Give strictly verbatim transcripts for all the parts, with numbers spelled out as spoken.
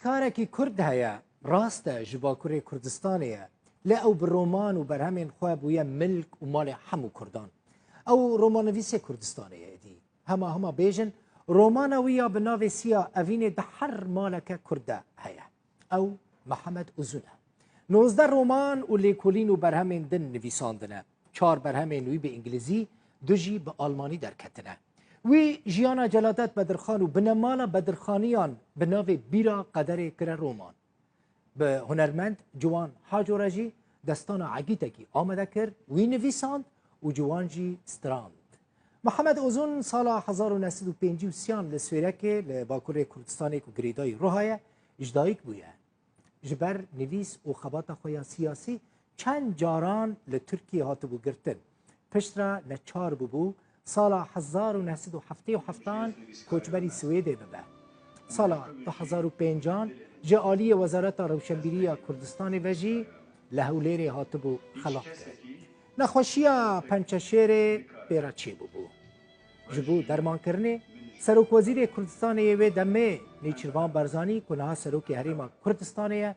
Nivîskarekî Kurd heye, rast e ji Bakurê Kurdistanê ye, lê ew bi roman û berhemên xwe bûye milk û malê hemû Kurdan. Ew romannivîsê Kurdistanê ye êdî. Hema hema bêjin, romana wî ya bi navê Siya Evînê di her maleke Kurd de heye. Ew Mihemed Uzun e. Nozdeh roman û lêkolîn û berhemên din nivîsandine. Çar berhemên wî bi îngilîzî, du jî bi almanî derketine. Wî jiyana Celadet Bedirxan û binemala Bedirxaniyan bi navê Bîra Qederê kire roman. Bi hunermend Ciwan Haco re jî destana Egîtekî amade kir, wî nivîsand û Ciwan jî strand. Mihemed Uzun sala hezar û neh sed û pêncî û sê an li Swêrekê, li Bakurê Kurdistanê ku girêdayî Roha ye, ji dayik bûye. Ji ber nivîs û xebata xwe ya siyasî çend caran li Tirkiyê hatibû girtin. Piştre neçar bûbû sala hezar û neh sed û heftê û heft an koçberî Swêdê bibe. Sala du hezar û pênc an ji aliyê Wezareta Rewşenbîrî ya Kurdistanê ve jî li Hewlêrê hatibû xelas kirin. Nexweşiya pençeşêrê pê re çêbûbû. Ji bo dermankirinê, Serokwezîrê Kurdistanê yê wê demê Nêçîrvan Barzanî ku niha Serokê Herêma Kurdistanê ye,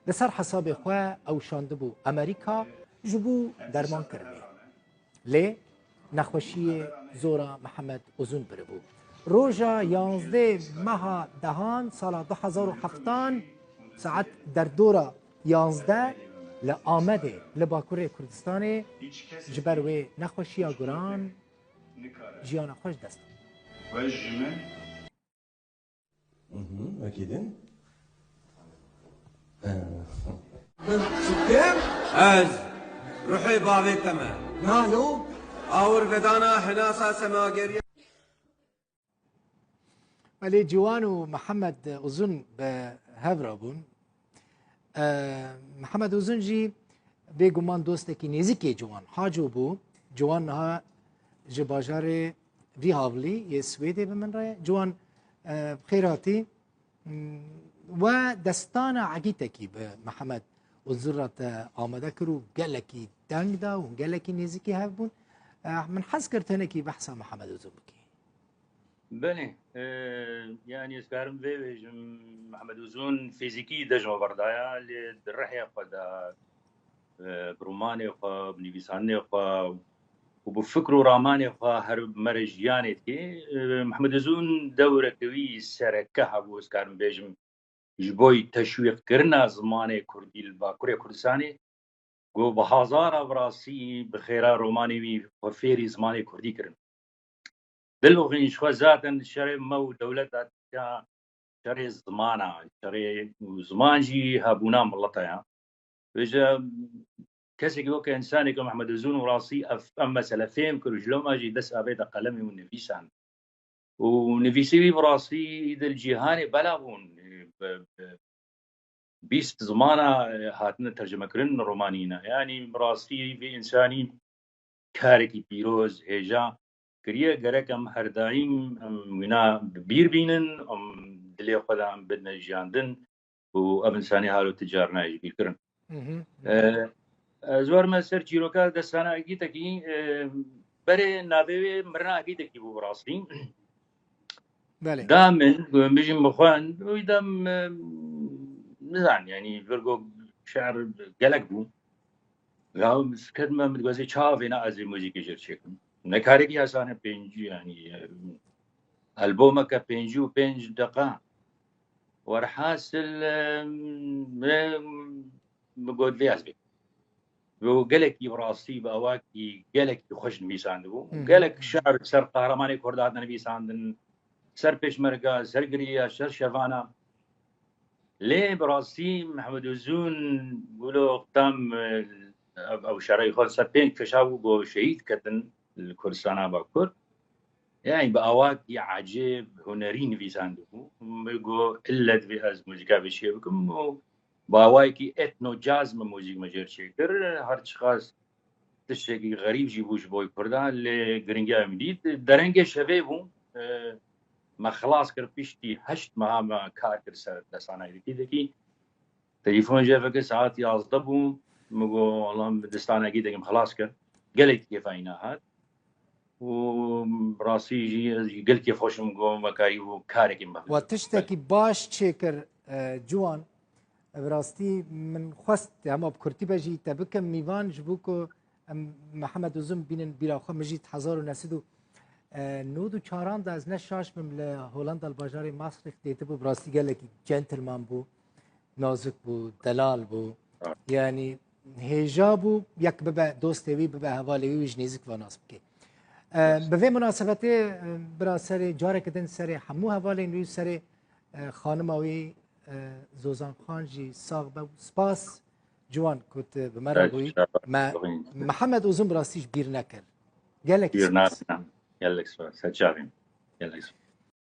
li ser hesabê xwe ew şandibû Amerîka ji bo dermankirinê. Lê nexweşiyê zora Mihemed Uzun biribû. Roja yanzdeh meha dehan sala du hezar û heft an saet derdora yanzdeh li Amedê, li Bakurê Kurdistanê ji ber wê nexweşiya guran jiyana xwe ji dest da. Mhm, wekî din. Ez ruhê bavê te me. Nalo. Awir vedana hinasa semageriya. Belê Ciwan û Mihemed Uzun bi hev re bûn. E, Mihemed Uzun jî bêguman dostekî nêzîkê Ciwan Haco bû. Ciwan niha ji bajarê Vîhavlî yê Swêdê bi min re ye. Ciwan, e, bi xêr hatî. Hmm, we destana Egîtekî bi Mihemed Uzun re te amade kir û gelekî deng da û gelekî nêzîkî hev bûn. E, min hez kir tenekî behsa Mihemed Uzun bikî. Belê, e, yanî ez karim vê bêjim, Mihemed Uzun fîzîkî dejma berdaya, lê di rihê xwe de, e, bi romanê xwe, bi nivîsandinê xwe û bi fikr û ramanê xwe her bi me re jiyanê dike. E, Mihemed Uzun dewreke wî sereke hebû, ez karim bêjim, ji bo teşwîqkirina zimanê kurdî li Bakurê Kurdistanê, ku bi hezara bi rastî bi xêra romanê wî xwe fêrî zimanê kurdî kirin. Dildoxîn ji xwe zaten şerê me û dewleta Tirka şerê zimana, şerê û ziman jî hebûna mileta ya. Vêje kesekî weke însanekî Mehmed Uzun û rastî ev, ev mesele fêm kir û ji loma jî dest avête qelemê û nivîsan. Û nivîsê wî bi rastî di cîhanê bela bûn. Bi, bi bîst zimana, e, hatine tercime kirin romanî ne. Yanî bi rastî vê însanî karekî pîroz, hêja kiriye. Gerek em her daîm em wîna bi bîr bînin, em dilê xwe de em bidine jiyandin û ev însanî halo ti carina ji bîr kirin. Mhm. E, ez werime ser çîroka destana Egîtekî, e, berê navê wê mirina Egîtekî bû bi rastî. Belê. Da min, ku em bijîm bi xwe, wî dem, e, nizan, yanî vir got şer gelek bû. Ya, ez kedime, min dibêje çavê ne ez ê muzîkê jêr çêkim. Ne karekî asan e, pêncî, yanî, e, albomeke pêncî û pênc deqa. Werhasil, e, min, min got vê ez bêkim. Û gelekî bi rastî, bi awakî gelekî xweş nivîsandibû. Hı hı. Gelek şiir ser qehremanê Kurd hatine nivîsandin, ser pêşmerga, ser giriya, ser şevana. Lê bi rastî Mehmed Uzun wilo tam, e, ev, ew şerê xwe ser pênc keşa bû ku şehîd ketin li Kurdistana Bakur. Yani bi awakî ecêb, hunerî nivîsandibû. Min got, ille divê ez muzîka vê çê bikim û bi awayekî etno-caz min muzîk me jêr çêkir. Her çiqas tiştekî xerîb jî bû ji bo Kurdan, lê giringiya min dît. Derengê şevê bû, e, me xilas kir, piştî heşt meha me kar kir ser destana Egîtekî. Telefon jê vekir, saet yazdeh bû. Min got, "Wela, destana Egîtekî min xilas kir." Gelek kêfa îna hat. Û rastî jî ez jî gelkî xweş im, got, "Me karî bû karekî min." Wa tiştekî baş çêkir, e, ciwan. Bi rastî min xwest hema bi kurtî be jî te bikim mîvan, ji bo ku em Mihemed Uzun bînin bîra xwe, min jî hezar û neh sed û nod û çaran de ez ne şaş bim li Holanda li bajarê Maastricht dêtibû, bi rastî gelekî gentleman bû, nazik bû, delal bû. Evet. Yanî hêja bû yek bibe dostê wî, bibe hevalê wî, wî ji nêzik ve nas bike. E, bi vê munasebetê, e, bira serê careke din serê hemû hevalên wî, serê, e, xanima wî, e, Zozan Xan jî sax be û spas ciwan ku tu bi me re bûyî. Me Mihemed Uzun bi rastî ji bîr nekir. Gelek Bîr spas. Nakin. Gelek spas. Seçavim. Gelek spas.